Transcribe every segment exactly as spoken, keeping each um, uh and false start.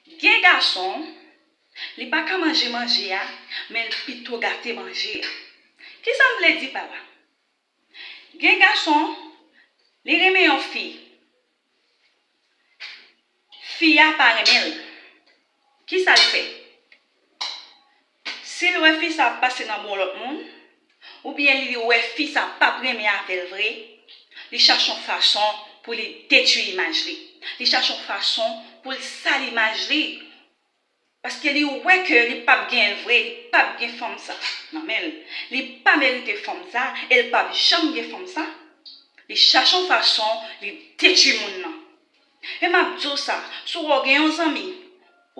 Gen gason, li pa ka manje manje a, men l pito gate manje a. Kisa m vle di pa la? Gen gason, li renmen yon fi. Fi a pa renmen l. Kisa l fè? Si l wè fi sa ap pase nan bon lòt moun, oubyen li wè fi sa p ap renmen avè l vre, li chache yon fason pou li detwi imaj li. Li chache yon fason pou l sal imaj li. Paske li wè ke li p ap genyen l vre, li p ap gen fanm sa nan men l. Li pa merite fanm sa e l p ap janm gen fanm sa. Li chache yon fason, li detwi moun nan. E m ap di w sa, si w wè w gen yon zanmi,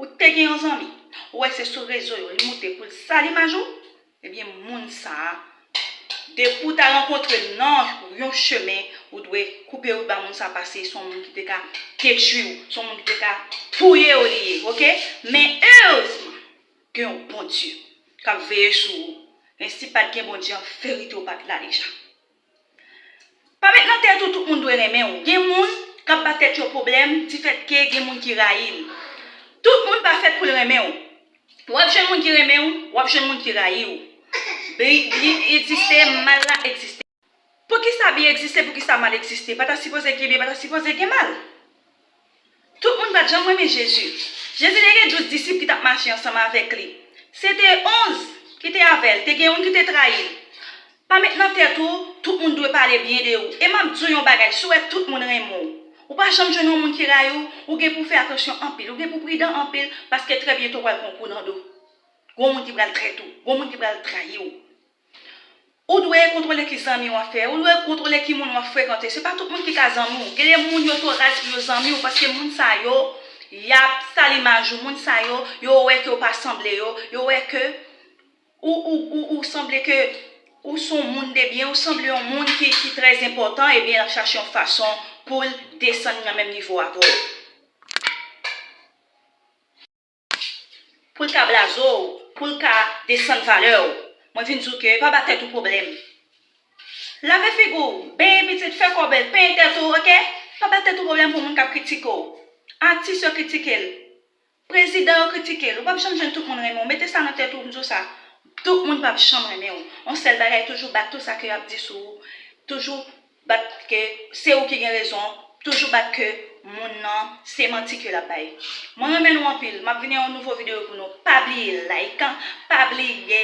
ou te gen yon zanmi, ou wè se sou rezo yo li moute pou l sal imaj ou, ebyen moun sa a, depi w ta rankontre l nan yon chemen, ou dwe koupe wout ba moun sa a pase, se yon moun ki te ka detwi w, se yon moun ki te ka touye w li ye, oke? Men erezman, gen yon Bondye k ap veye sou ou. Men si pa t gen Bondye, an verite w pa t la deja. Pa met nan tèt ou tout moun dwe renmen w. Gen moun k ap ba tèt yo pwoblèm difèt ke gen moun ki rayi l. Tout moun pa fèt pou l renmen w. W ap jwenn moun ki renmen w, w ap jwenn moun ki rayi w. Byen egziste, mal la egziste. Poukisa byen egziste, poukisa mal egziste? Pa ta sipoze gen byen, pa ta sipoze gen mal. Tout moun pa t janm renmen Jezi. Jezi te gen douz disip ki t ap mache ansanm avèk li. Se te onz ki te avè l, te gen youn ki te trayi l. Pa met nan tèt ou, tout moun dwe pale byen de ou. E m ap di w yon bagay, si w wè tout moun renmen w, ou pa janm jwenn yon moun ki rayi w, ou gen pou w fè atansyon anpil, ou gen pou w pridan anpil, paske trè byento w pral pran kou nan do. Gon moun ki pral trèt ou, gon moun ki pral trayi w. Ou dwe kontwole ki zanmi w ap fè, ou dwe kontwole ki moun w ap frekante. Se pa tout moun ki ka zanmi w. Gen de moun yo twò raz pou yo zanmi w, paske moun sa yo, y ap sal imaj ou, moun sa yo, yo wè ke w pa sanble yo, yo wè ke ou, ou, ou, ou sanble ke ou se yon moun de byen, ou sanble yon moun ki, ki trè enpòtan, ebyen, y ap chache yon fason pou l desann nan menm nivo avè w. Pou l ka blaze w, pou l ka desann valè w. Mwen vin di w ke pa ba tèt ou pwoblèm. Lave figi w, benyen pitit, fè kò w bèl, penyen tèt ou, oke? Pa ba tèt ou pwoblèm pou moun k ap kritike w. Atis yo kritike l. Prezidan yo kritike l. Ou p ap janm jwenn tout moun renmen w. Mete sa nan tèt ou, m di w sa. Tout moun p ap janm renmen w. Yon sèl bagay, toujou bat tout sa ke y ap di sou ou. Toujou bat ke se ou ki gen rezon, toujou bat ke moun nan se manti ke l ap bay. Mwen renmen nou anpil, m ap vini yon nouvo videyo pou nou. Pa bliye like, pa bliye